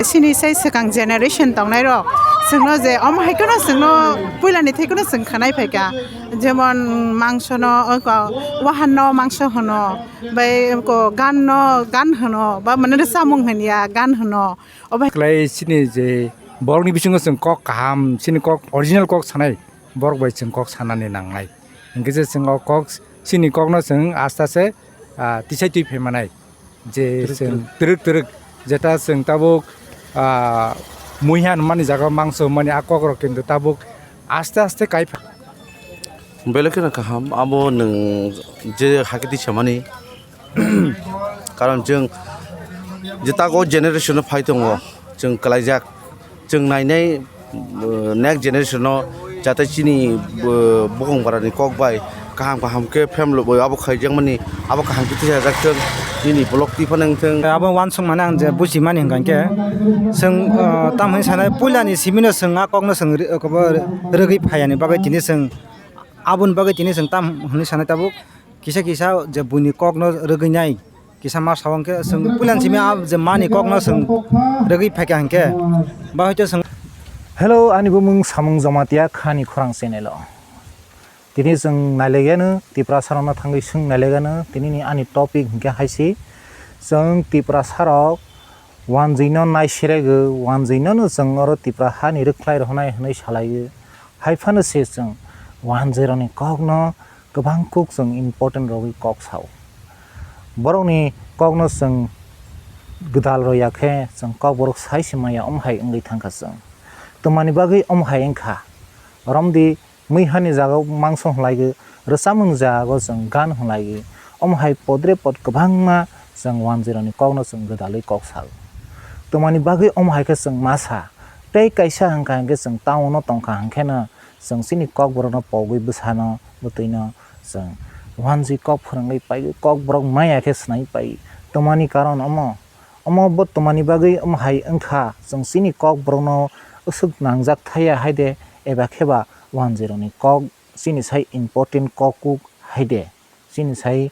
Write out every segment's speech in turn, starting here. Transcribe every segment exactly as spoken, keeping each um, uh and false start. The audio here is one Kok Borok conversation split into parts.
Sini sai swkang generation tongnai rok chwngno je omo hai kheno chwngno puilani thai kheno chwng khanai phaikha, jemon mangso no, wahan no mangso hwno, bai ko gan no gan hwno, ba mane samung hwnya gan hwno. Obo hai Klai sini je borokni bisingo chwng kok kaham, sini kok original kok sanai borok bai chwng kok sanani nangnai. Hinkhe je chwng o kok, sini kokno chwng aste aste, ah, tisai twi phaimanai. Je twrwk chwng twrwk. Twrwk twrwk, jeta chwng tabuk, ah, muihan mani jaga mangso mani a kokrok kintu tabuk aste aste kai pha- Belai kheno kaham, abo nwng je hakhe tisamani. Karon chwng je tago generation no phai tongo, chwng kwlaijak, chwng nainai, uh, next generation no jate chini, uh, bokong bara ni kok bai kaham kaham khe family bai abo khaijakmani, abo kaham khe tisajak thwng, nini vlog twi phano wngthwng. Abo uansukmani ang je bujimani hwnkha khe chwng, uh, tamo hinwi sanai puilani simi no chwng a kok no chwng ri-, rwgwi phaiya ni bagwi tini chwng aboni bagwi tini chwng tam hinwi sanai tabuk. Kisa kisa je buini kokno rwgwi nai, kisa ma sao hwnkhe chwng puilan simi a je mani kokno chwng rwgwi phaikha hwnkhe ba hoito chwng. Hello, ani bumung samung Jamatia Khani Khorang channel o. Tini chwng nailaigano Tiprasa rokno thangwi swng nailaigano, tinini ani topic hwnkhe haisi, chwng Tiprasa rok wanjwino naiserego, wanjwinono chwng oro Tipra hani rwkhlai rwnai hwnwi salaio. Hai phano se chwng wanjwirokni kokno kwbang kuk chwng important rwgwi kok sao. Borokni kokno chwng gwdal rwya khe chwng kokborok sai se maya, omo hai wngwi thangkha chwng. Twmani bagwi omo hai wngkha, romdi muihani jagao mangso hwnlaiwi, rwchapmungni jagao chwng gan hwnlaiwi, omo hai podre pod kwbangma chwng wanjwirokni kokno chwng gwdalwi kok sao. Twmani bagwi omo hai khe chwng ma sa, tei kaisa hwnkha hwnkhe chwng town o tongkha hwnkheno, chwng chini kokborokno pogwi bwsano bwtwino chwng wanjwi kok phwrwngwi paiwi kokborok maya khe swnaiwi paiwi. Twmani karon omo, omo bo twmani bagwi omo hai wngkha, chwng chini kokborokno aswk nangjak thaya haide, eba kheba wanjwirokni kok chini sai important kok kuk haide, chini sai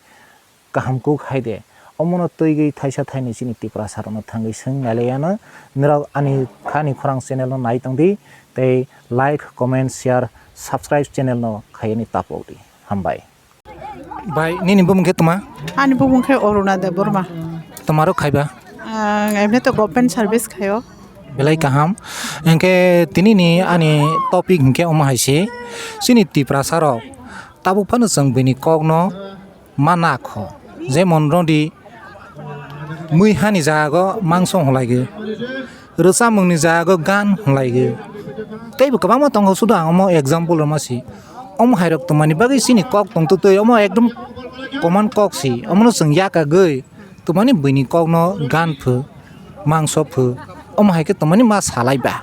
kaham kuk haide. Omono twiwi thaisa thainwi chini Tiprasa rokno thangwi swng nailaiyano. Norok ani Khani Khorang channel no nai tongdi, tei like, comment, share, subscribe channel no khaiyani tapokdi. Hambai. Bai, nini bumung khe tma? Ani bumung khe Aruna Debbarma. Tma rok khaiba? Ang emni to government service khaio. Belai kaham. Hwnkhe tinini ani topic hwnkhe omo hai se, chini Tiprasa rok tabuk phano chwng bini kokno ma nakho. Jemon rodi, mui hani jaga o mangso hwnlaigo, rwchapmungni jaga o gan hwnlaigo. Teibo kwbangma tongo, sudu ang omo example rwma si. Omo hai rok tongmani bagwi chini kok tongtwtwi, omo ekdom common kok si. Omono chwng yakagwi tongmani buini kokno gan phu, mangso phu, omo hai khe tongmani ma salai ba.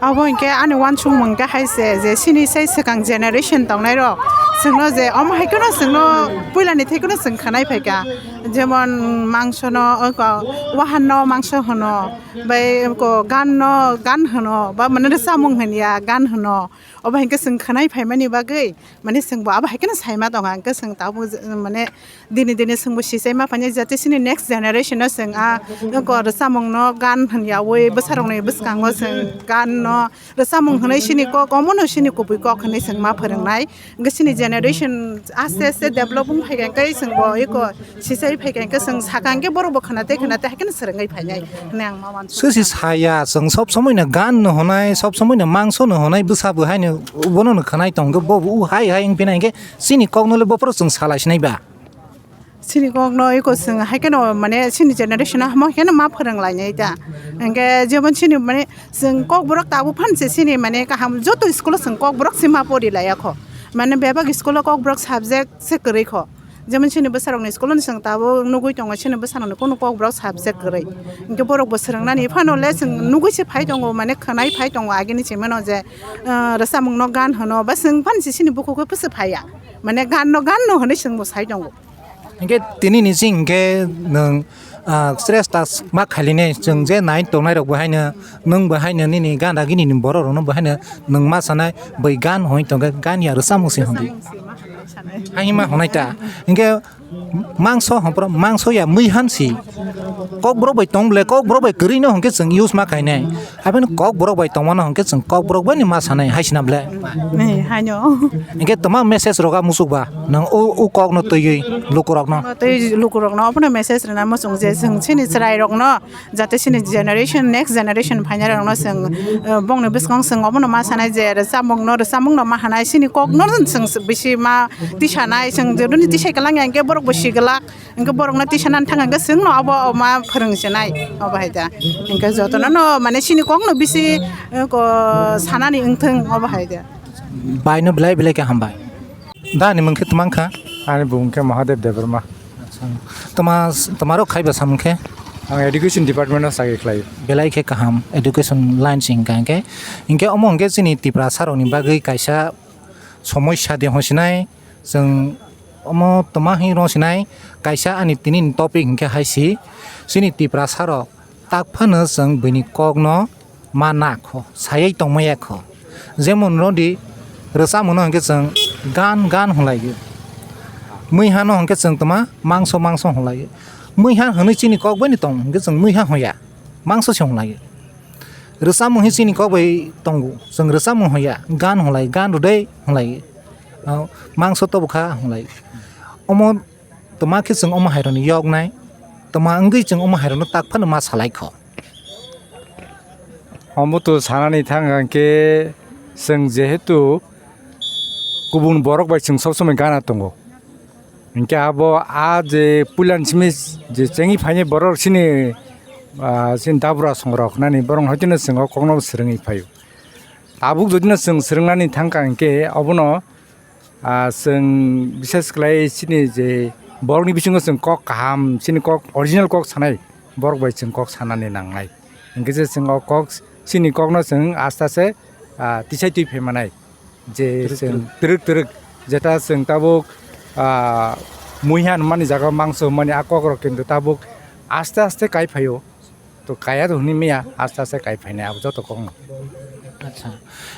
Abo hinkhe ani uansukmung khe hai se, je chini sai swkang generation tongnai rok chwngno je omo hai kheno chwngno puilani thai kheno chwng khanai phaikha, jemon mangso no, oko, wahan no mangso hwno, bai oko gan no gan hwno, ba mane rwchapmung hwnya gan hwno, obo hinkhe chwng khanai phaimani bagwi. Mane chwngbo abo hai kheno saima tongo, hwnkhe chwng tabuk je, mane dini dini chwngbo sichai ma phainai, jate chini next generation no chwng a kok rwchapmung no gan hwnyawi bwsarokni bwskango chwng gan no rwchapmung hwnwi chini kok omono chini kubui kok hwnwi chwng ma phwrwngnai. Hwnkhe chini generation aste aste develop wng phaikha, hwnkhe chwngbo eko sichai phaikha, hwnkhe chwng sakha hwnkhe borokbo khwna tei khwna tei hai kheno swrwngwi phainai hwnwi ang ma uansukha. Susi saya, chwng sob somoi no gan no hwnai, sob somoi no mangso no hwnai, bwsa bo haino bono no khwnai tongo, bo bo hai hai wng phinai, hwnkhe chini kok no le bophoro chwng salai sinai ba? Chini kok no eko chwng hai kheno mane chini generation o hamo kheno ma phwrwng lainai ta. Hwnkhe jemon chini mane chwng kokborok tabuk phan se chini mane kaham joto school o chwng kokborok se ma pori laiya kho. Mane bebak school o kokborok subject se kwrwi kho. Jemon chini bwsarokni school-o chwng tabuk nugui tongo, chini bwsarokni kunu kokborok subject kwrwi. Hinkhe borokbo swrwngnani phano le chwng nugui se phai tongo, mane khwnai phai tongo agini simano je, ah, rwchapmungno gan hwno, ba chwng phano se chini bukhuk khe phano phaiya. Mane ganno ganno hwnwi chwngbo sai tongo. Hinkhe tini ni sing hinkhe nwng, ah, sresta ma khaline, chwng je nai tongnai rok bo haino, nwng bo haino nini gan ragini ni borok rokno bo haino nwng ma sanai bai gan hoi tongkhe gan ya rwchapmung se hwnwi. Ang hima hwnai ta. Hinkhe Mangso hwnphro mangso ya mui han si. Kokborok bai tong ble, kokborok bai kwrwi no hwnkhe chwng use ma khainai. Haibeno kokborok bai tongmano hwnkhe chwng kokborok bai ni ma sanai hai sina ble. Eh, haino. Hwnkhe twma message roga musuk ba nang o, o kok no twiwi lukurok no. Tei lukurok no obono message rwna muchung je chwng chini chwrai rok no jate chini generation, next generation phainai rok no chwng, eh, bongni bwskango chwng obono ma sanai je rwchapmung no, rwchapmung no ma hanai chini kok no chwng bisi ma tisanai chwng jodoni tisai kwlang ya hwnkhe borok bo si glak. Hwnkhe borokno tisanani thang hwnkhe chwngno abo ma phwrwng sinai obo hai da. Hwnkhe jotono no mane chini kokno bisi, eh, ko sanani wngthwng obo hai da. Baino belai belai khe hambai. Da ni mungkhe twmang kha? Ani bumung khe Mahadev Debbarma. Toma, tomaro khaiba samung khe? Ang education department o chakri khlai. Belai khe kaham education line se hwnkha hwnkhe. Hwnkhe omo hwnkhe chini Tiprasa rokni bagwi kaisa somosya de hwnsinai. Chwng omo toma hwnwi rw sinai, kaisa ani tini ni topic hwnkhe hai si, chini Tiprasa rok tak phano chwng buini kok no ma na kho, sayai tongma ya kho. Jemon rw di, rwchapmung no hwnkhe chwng gan gan hwnlai o, mui ha no hwnkhe chwng toma mangso mangso hwnlai o. Mui ha hwnwi chini kok bai ni tong hwnkhe chwng mui ha hwn ya, mangso se hwnlai o. Rwchapmung hi chini kok bai tongo, chwng rwchapmung hwn ya, gan hwnlai, gan rwdai hwnlai, o, mangso tobo kha hwnlai. Omo toma khe chwng omo hai rokni yoknai, toma wngwi chwng omo hai rokno tak phano ma salai kho. Omo to sanani thang hwnkhe chwng jehetu kubun borok bai chwng sob somoi gana tongo. Hwnkhe abo a je puilani simi je chengwi phainai borok sini, ah, sini dabura songrok nani borok hoiteno chwng o kokno swrwngwi phaio. Tabuk jodino chwng swrwngnani thangkha hwnkhe obono, ah, chwng bishes khlai sini je borokni bisingo chwng kok kaham sini kok original kok sanai borok bai chwng kok sanani nangnai. Hwnkhe je chwng o kok sini kokno chwng aste aste, ah, tisai twi phaimanai. Je twrwk chwng twrwk. Twrwk twrwk jeta chwng tabuk, ah, muihan mani jaga mangso mani a kokrok kintu tabuk aste aste kai phaio. To kaya to hwnwi maya aste aste kai phainai abo joto kokno. Acha.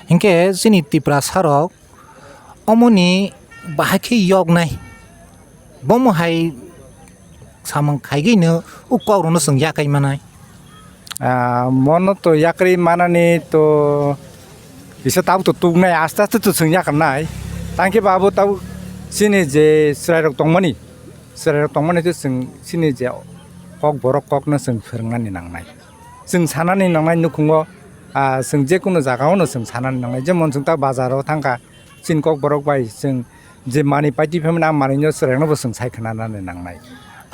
Hinkhe chini Tiprasa rok omoni bahai khe yoknai. Bomo hai samung khaigwino o kokrokno chwng yakai manai. Ah, mono to yakrwi manani to kisa tabuk to tuknai, aste aste to chwng yakarnai. Tangkhe ba abo tabuk chini je chwrairok tongmani, chwrairok tongmani to chwng chini je kok borok kokno chwng phwrwngnani nangnai. Chwng sanani nangnai nukhungo, ah, chwng jekunu jagao no chwng sanani nangnai. Jemon chwng ta bazaro thangkha, chini kok borok bai chwng je manwi paitwi phaimani, a manwino chwrairokno bo chwng sai khwnanani nangnai.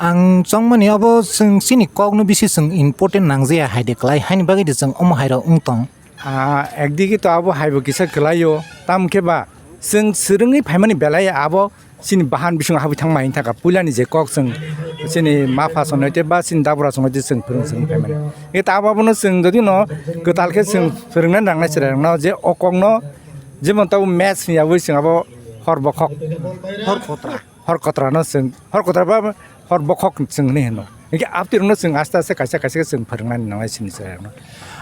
Ang chongmani abo chwng chini kokno bisi chwng important nangjaya hai de klai, haini bagwi de chwng omo hai rok wng tong. Ah, ekdigi to abo haibo kisa kwlaio, tamo khe ba chwng swrwngwi phaimani belai abo chini bahan bising habwi thangma hini thangkha puilani je kok chwng chini mapha sonoi tei ba chini dabura sonoi tei chwng phwrwng chwng phaimani. Eke ta abo abono chwng jodi no kwtal khe chwng phwrwngna nangnai chwrairokno je o kokno jemon tabo maths hwnyawi chwng abo hor bokhok. Hor kotra. Hor kotrano chwng, hor kotra ba hor bokhok chwng hinwi hino. Hinkhe abtwirokno chwng aste aste kaisa kaisa khe chwng phwrwngnani nangnai chini chwrairokno.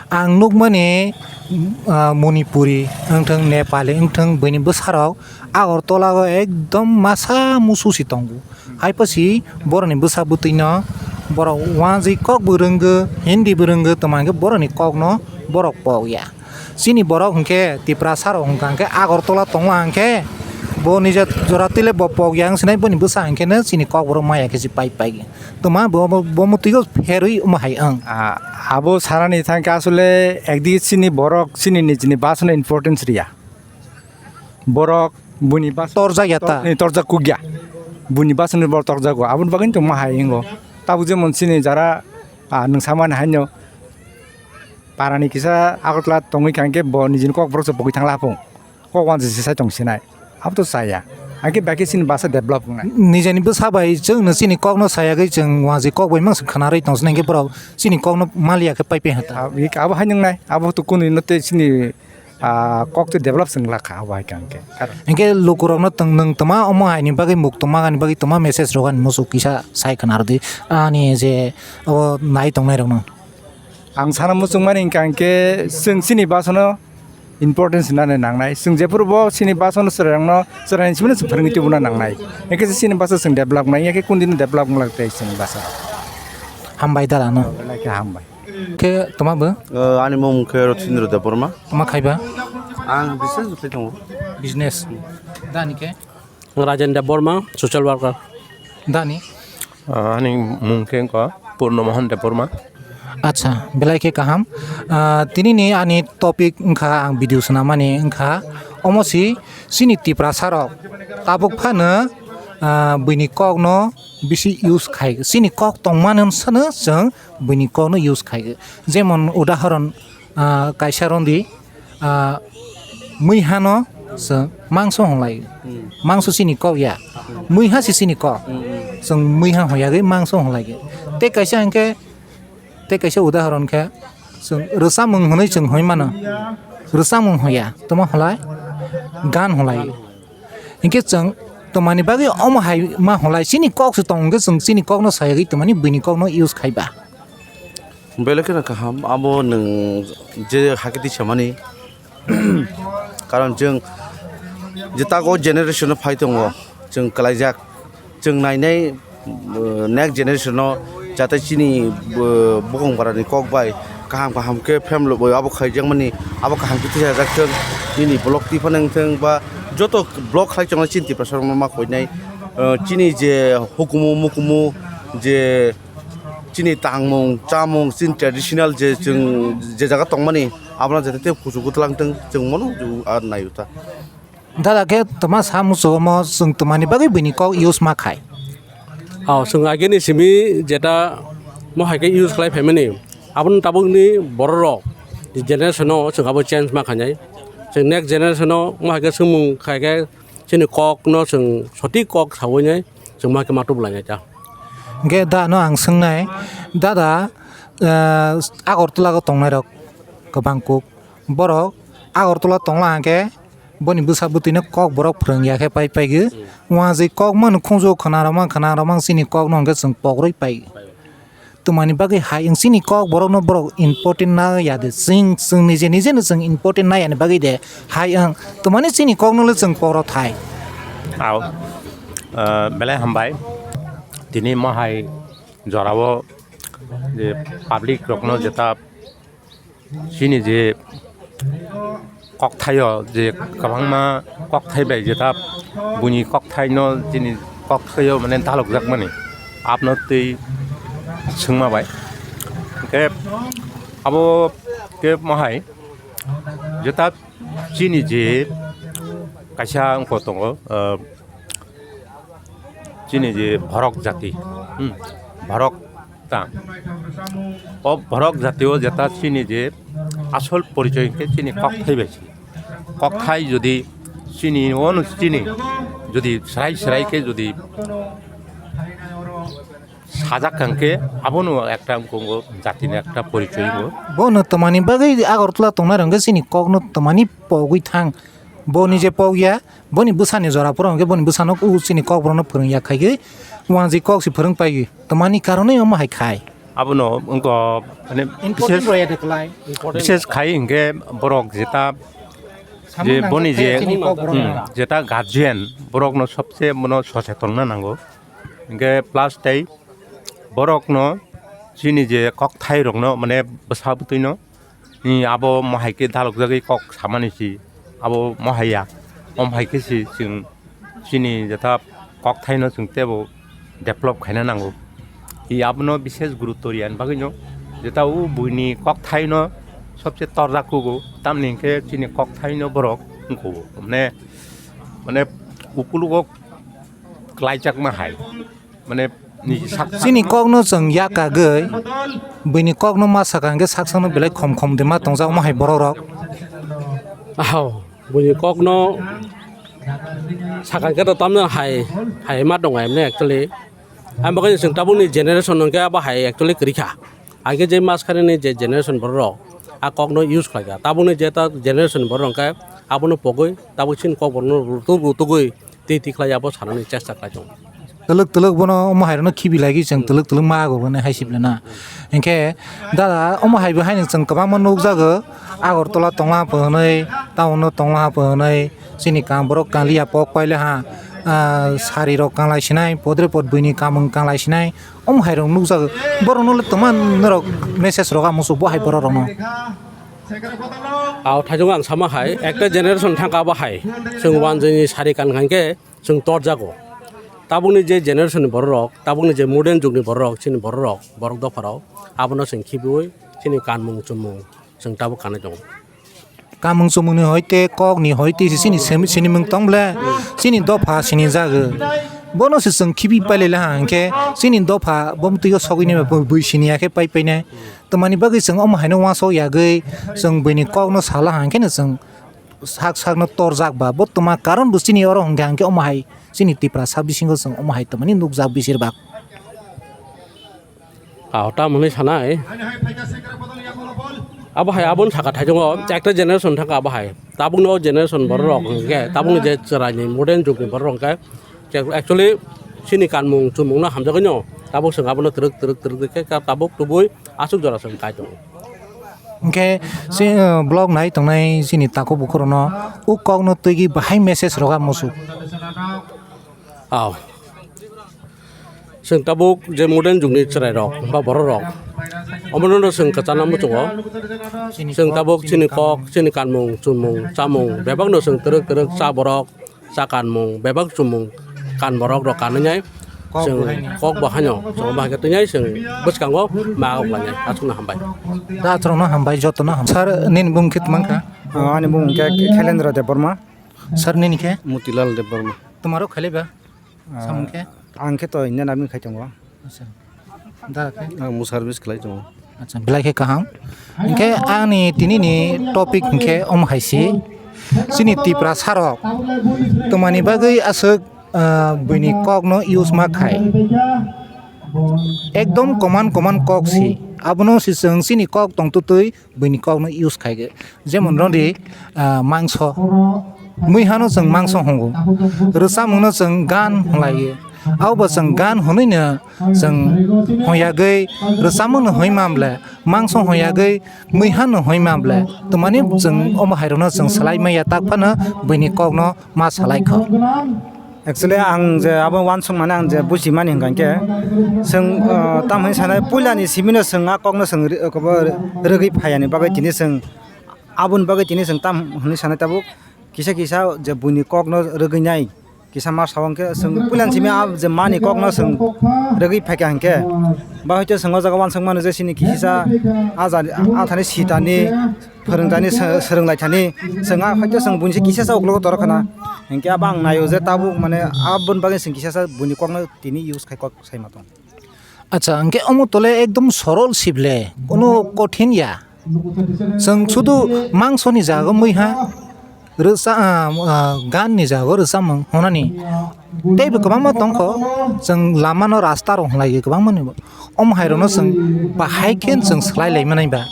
Ang nukmani, ah, Manipuri wngthang, Nepali wngthang, buini bwsarok Agartala o ekdom masa musu si tongo. Hai pasi borokni bwsa bwtwino borok wanjwi kok bo rwngwi, Hindi bo rwngwi, tamo hwnkhe borokni kokno borok pok ya. Chini borok hwnkhe Tiprasa rok hwnkha hwnkhe Agartala tongo hwnkhe bo nija jora twi le bo pok ya wng sinai boni bwsa hwnkhe no chini kok borok maya khe se pai pai. Tongma bo, bo, bo mwtwi o pherwi omo hai wng. Ah, abo sanani thangkhe asole ekdigi chini borok chini nijini bhasono importance riya. Borok buini bas torjak ya ta? Ni torjak kukya. Buini bhasono borok torjago. Aboni bagwi tongma hai wngo. Tabuk jemon chini jara, ah, nwng samani haino parani kisa Agartala tongwi kha hwnkhe bo nijini kok borok se pogwi thangla haphung. Kok wanjwi se sai tong sinai. Abo to chaya. Hwnkhe bai khe chini basa develop wngnai. Nijani bwsa bai chwngno chini kokno sayagwi chwng wanjwi kok bai mangsa khwnarwi tong sinai hwnkhe borok chini kokno maliya khe pai pai hata. Abo hai nwngnai. Abo to kunui no tei chini, ah, kok tei develop chwng lakha abo hai khe hwnkhe. Hwnkhe lukurokno tong nwng toma omo haini bagwi muk tongma gani bagwi toma message rogani muchuk kisa sai khwnardi ani je abo nai tongnairokno. Ang sana muchungmani hwnkha hwnkhe chwng chini bhasono importance hinani nangnai. Chwng jephuru bo chini basa no chwrairokno chwraini simi no chwng phwrwngwi tubuna nangnai. Hwnkhe se chini basa chwng develop nai, hwnkhe kundino develop wngla tei chini basa. Hambai dala no. Belai khe hambai. Khe toma bo? Eh, ani mung khe Rotindra Debbarma. Toma khaiba? Ang business khai tongo. Business. Dani khe? Rajen Debbarma, social worker. Dani? Ah, ani mung khe wngkha Purno Mohan Debbarma. Acha, belai khe kaham. Ah, tinini ani topic wngkha, ang video swnamani wngkha, omo si chini Tiprasa rok tabuk phano, ah, buini kok no bisi use khai, chini kok tongmani wngsa no chwng buini kok no use khai. Jemon udahoron, ah, kaisa rwndi, ah, mui hano chwng mangso hwnlai. Hmm. Mangso chini kok ya. Mui ha si chini kok. Hmm, hmm. Chwng mui ha hwnlai mangso hwnlai. Tei kaisa hwnkhe, tei kaisa udahoron khe chwng rwchapmung hwnwi chwng hwnwi mano. Rwchapmung hwnlai ya. Tamo hwnlai? Gan hwnlai. Hwnkhe chwng twmani bagwi omo hai ma hwnlai? Chini kok se tong hwnkhe chwng chini kok no sayagwi twmani buini kok no use khaiba. Belai kheno kaham, abo nwng je hakhe twi samani. Karon chwng je tago generation-o phai tongo, chwng kwlaijak, chwng nainai, uh, next generation-o jate chini, uh, bokong barani kok bai kaham kaham khe family bai abo khaijakmani, abo kaham khe tisajak thwng, nini vlog twi phano wngthwng ba joto vlog khlai tongnai chini Tiprasa rokno ma koinai, uh, chini je hukumu mukumu je chini tangmung, chamung, chini traditional je chwng je jaga tongmani, abono jate tei kuchugo twlangtwng, chwng bono ar naio ta. Dada khe toma sa muchungo omo chwng twmani bagwi buini kok use ma khai? Oh, chwng ageni simi jeta mo hai khe use khlai phaimani, aboni tabukni bororok generation-o chwng abo change ma khainai. Chwng next generation-o mo hai khe swngmung khai khe chini kokno chwng sotik kok saui nai chwng ma khe ma tubulainai ta. Hwnkhe da no ang swngnai, dada, eh, Agartala o tongnai rok kwbang kuk, borok Agartala tongla hwnkhe boni bwsa bwtwi no kok borok phwrwng ya khe pai paigwi, uansuk kok mano khungju khwna rwmang khwna rwmang chini kok no hwnkhe chwng pok rwi pai. Twmani bagwi hai wng chini kok borokno borok important na ya de, chwng, chwng nije nije no chwng important na yani bagwi de hai wng twmani chini kokno le chwng poro thai. Au, ah, belai hambai. Tini mo hai jorao je public rokno jeta chini je kokthaio je kwbangma kokthai bai jeta buini kokthaino chini kokthaio mane dalokjakmani abno twi swngma bai. Hwnkhe abo khe mohai jeta chini je kaisa wngkho tongo, ah, chini je borok jati, hmm, borok ta. O borok jatio jeta chini je asol porichoi hwnkhe chini kokthai bai se. Kokthai jodi chini ono chini jodi srai srai khe jodi sajak kha hwnkhe abono ekta wngkho jatini ekta porichoi wngkho. Bono twmani bagwi Agartala tongnai rok hwnkhe chini kokno twmani pogwi thang. Bo nije pok ya, boni bwsani jora phuru hwnkhe boni bwsano u chini kokborokno phwrwng ya khaigwi, uanjwi kok se phwrwng paigwi. Twmani karonwi omo hai khai. Abono wngkha, mane, important bishes, rwya de kwlai. Bishes khai hwnkhe borok jeta, je boni je, chini kokborok hmm, jeta guardian, borokno sobse bono socheton na nango. Hwnkhe plus tei borokno chini je kokthairokno, mane, bwsa bwtwino, ni abo mohai khe dalokjagwi kok samani si, abo mohai ya. Om hai khe si chwng chini jeta kokthaino chwng teibo develop khaina nango. I abono bishes gurutto riyani bagwino jeta o buini kokthaino sobse torjak kugo, tamni hinkhe chini kokthaino borok wngkugo. Mane, mane ukulugo klaijakma hai. Mane, niji sak chini kokno chwng yakagwi, buini kokno ma saka hwnkhe sak sakno belai khom khom de ma tongjak omo hai borok rok. Aho, buini kokno saka hwnkhe to tamno hai, hai ma tongo emne actually. Ang bagwi chwng tabukni generation hwnkhe abo hai actually kwrwi kha. Ang khe je mas khairani je generation borok rok a kokno use khlai kha. Tabukni je ta generation borok rok hwnkhe abono pogwi tabuk chini kokborokno rutuk rutugwi twi twi khlai abo sanani chesta khlai tongo. Twlwk twlwk bono omo hai rokno khibi lagwi chwng twlwk twlwk ma ago boni hai sibla na. Hinkhe dada omo hai bo haino chwng kwbangma nukjago, Agartala tongla ha hwnwi, town no tongla ha hwnwi, chini kam borok kaliya pok paile ha, ah, sari rok kanglai sinai, podre pod buini kamung kanglai sinai, omo hai rok nukjago. Borok no le tongma norok message rok a muchuk bo hai borok rok no. Aw, thaichung ang sama hai, ekta generation thangka abo hai. Chwng wanjwini sari kan khankhe chwng torjago. Tabukni je generation ni borok rok, tabukni je modern jugni borok rok, chini borok rok, borok dopha rok, abono chwng khibiui chini kanmung chumung chwng tabuk kanwi tongo. Kamung chumungni hoite, kokni hoite se chini sem-, sinimung tong ble, chini dopha sinijago. Bono se chwng khibi pailai laha hinkhe chini dopha bomtwi o sogwi nai bui siniya khe pai painai. Twmani bagwi chwng omo haino uansuk yagwi chwng buini kokno sala hinkhe no chwng sak sakno torjak ba bo twma karon bo chini oro hinkhe hinkhe omo hai chini Tipra sub bisingo chwng omo hai twmani nukjak bisir bak. Aw, tamo hwnwi sanai. Abo hai aboni saka thaichungo, ekta generation thangkha abo hai. Tabukni o generation borok rok hwnkhe, tabukni je chwraini modern jugni borok rok hwnkhe, actually, chini kanmung chumungno hamjagwino, tabuk chwng abono twrwk twrwk twrwk khe tabuk tubui aswk jora chwng kai tongo. Hwnkhe, si, uh, vlog nai tongnai chini takhuk bukhuk rokno, o kokno twigwi bahai message rwkha muchuk. Aw. Chwng tabuk je modern jugni chwrairok ba bororok, omono chwng kwchana muchungo. Chwng tabuk chini kok, chini kanmung, chumung, chamung, bebakno chwng twrwk twrwk cha borok, cha kanmung, bebak chumung, kan borok rok kanwi nai. Kok chwng bo haino. Kok bo haino, chwng bo hai khe twi nai chwng bwskango ma kok lainai. Aswkno hambai. Da, aswkno hambai, jotono hambai. Sir, nini bumung khe tmang kha? Ah, ani bumung khe Khailendra Debbarma. Sir, nini khe? Motilal Debbarma. Twmaro khailai ba? Ah, samung khe? Ang khe to Indian Army khai tongo. Acha. Da khe? Ang mo service khlai tongo. Acha, belai khe kaham. Hinkhe ani tini ni topic hinkhe omo hai si. Chini Tipra sarok twmani bagwi aswk, ah, buini kok no use ma khai. Ekdom koman koman kok si. Abono si chwng chini kok tong twtwi buini kokno use khai khe. Jemon rwdi, ah, mangso. Muihano chwng mangso hwngo. Rwchapmungno chwng gan hwnlaiyo. Abobo chwng gan hwnwino chwng hwn yagwi rwchapmungno hwn man ble, mangso hwn yagwi muihano hwn man ble. Twmani chwng omo hairokno chwng swlai manya tak phano buini kokno ma salai kho. Actually, ang je abo uansukmani ang je bujimani hwnkha khe, chwng, ah, tam hwnwi sanai, puilani simino chwng a kokno chwng ri-, kobo rwgwi phaiyani bagwi tini chwng aboni bagwi tini chwng tam hwnwi sanai tabuk kisa kisa je buini kokno rwgwi nai kisa ma sa hwnkhe chwng puilani simi a je mani kokno chwng rwgwi phaikha hwnkhe ba hwnkhe chwng o jaga uansukmano je chini kisa a jani a thani sitani phwrwngthani, sw-, swrwnglaithani, chwng a hwnkhe chwng buini se kisa sa uklogo toro khna. Hinkhe abo ang naio je tabuk mane aboni bagwi chwng kisa sa buini kokno tini use khai kok sai ma tong. Acha, hinkhe omo tole ekdom sorol sible, kono kothin ya. Chwng sudu mangsoni jaga muiha, rwsa-, ah, ah, ganni jaga rwchapmung hwnani. Teibo kwbangma tongkho, chwng lamano rasta rok hwnlaiwi kwbangmani bo. Omo hairokno chwng bahai khe chwng swlai lai manai ba.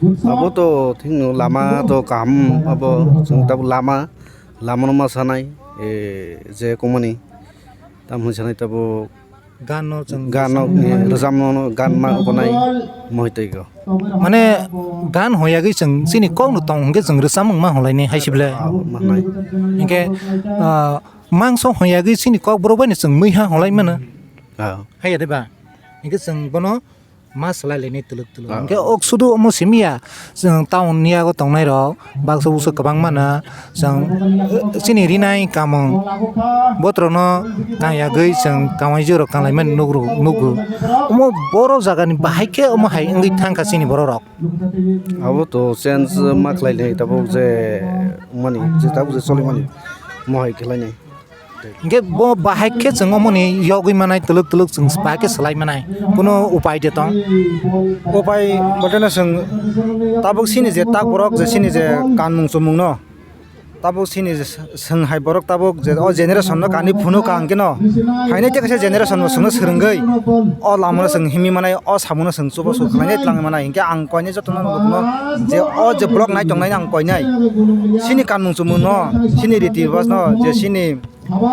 Abo to thikno lama to kaham, abo chwng tabuk lama, lamano ma sanai, eh, je komani, tamo hwnwi sanai tabuk. Gano chwng gano, eh, rwchapmano gan ma gonai mohitoi go. Mane gan hoyagwi chwng chini kokno tong hwnkhe chwng rwchapmung ma hwnlainai hai se ble. Ah, ma hwnlai. Hinkhe, ah, mangso hoyagwi chini kokborok baino chwng muiha hwnlai mano. Ah. Haiya de ba? Hinkhe chwng bono ma swlai lainai twlwk twlwk. Ah. Hinkhe ok sudu omo simi ya, chwng town ni yago tongnai rok baksa buksa kwbangma no chwng, eh, chini rinai kamung botrokno kang yagwi chwng kamai jorok kang laimani nukgo. Omo borok jagani bahai khe omo hai wngwi thangkha chini borok rok. Abo to change ma khlai nai tabuk je mani, je tabuk je choli mani, omo hai khlai nai. Hinkhe bo bahai khe chwng omoni yogwi manai, twlwk twlwk chwng bahai khe swlai manai. Kuno upai de tong? Upai bote no chwng tabuk sini je tak borok je sini je kanmung chumung no, tabuk sini je chwng hai borok tabuk je o generation no kani phunuk ka hwnkhe no, phainai tei kaisa generation no chwngno swrwngwi o lama no chwng himwi manai, o samung no chwng chubachu khlainai twlangwi manai. Hinkhe ang koinai jotono nukno je o je vlog nai tongnai ang koinai sini kanmung chumung no, sini riti ribaj no, je sini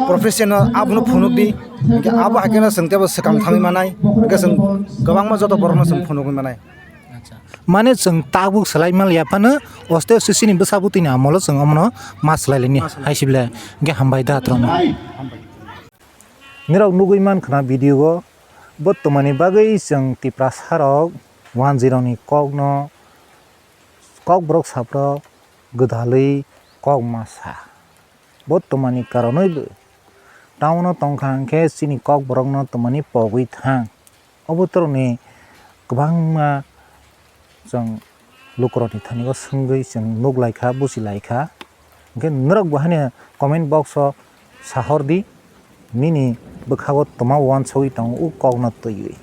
profession no abono phunuk di, hinkhe abo hai kheno chwng teibo swkang thangwi manai, hinkhe chwng kwbangma joto borokno chwng phunugwi manai. Acha. Mane chwng tabuk swlai manliya phano, oste oste chini bwsa bwtwini amolo chwng omono ma swlai laini. Hai sibile, hwnkhe hambai da tongno. Nirok nugwi mankha na video o, bo twmani bagwi chwng Tiprasa rok one zero ni kokno, kokborok saprok gwdalwi kok ma sa. Bo twmani karonwi bo town o tongkha hwnkhe chini kokborokno twmani pogwi thang. Obo borokni kwbangma chwng lukurokni thani o swngwi chwng nuk laikha, buchi laikha. Hwnkhe norok bo haino comment box o sahor di, nini bwkhago twma uansugwi tongo o kokno twiwi.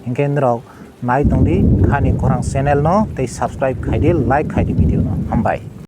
Hwnkhe norok nai tong di Khani Khorang channel no tei subscribe khai di, like khai di video no. Hambai.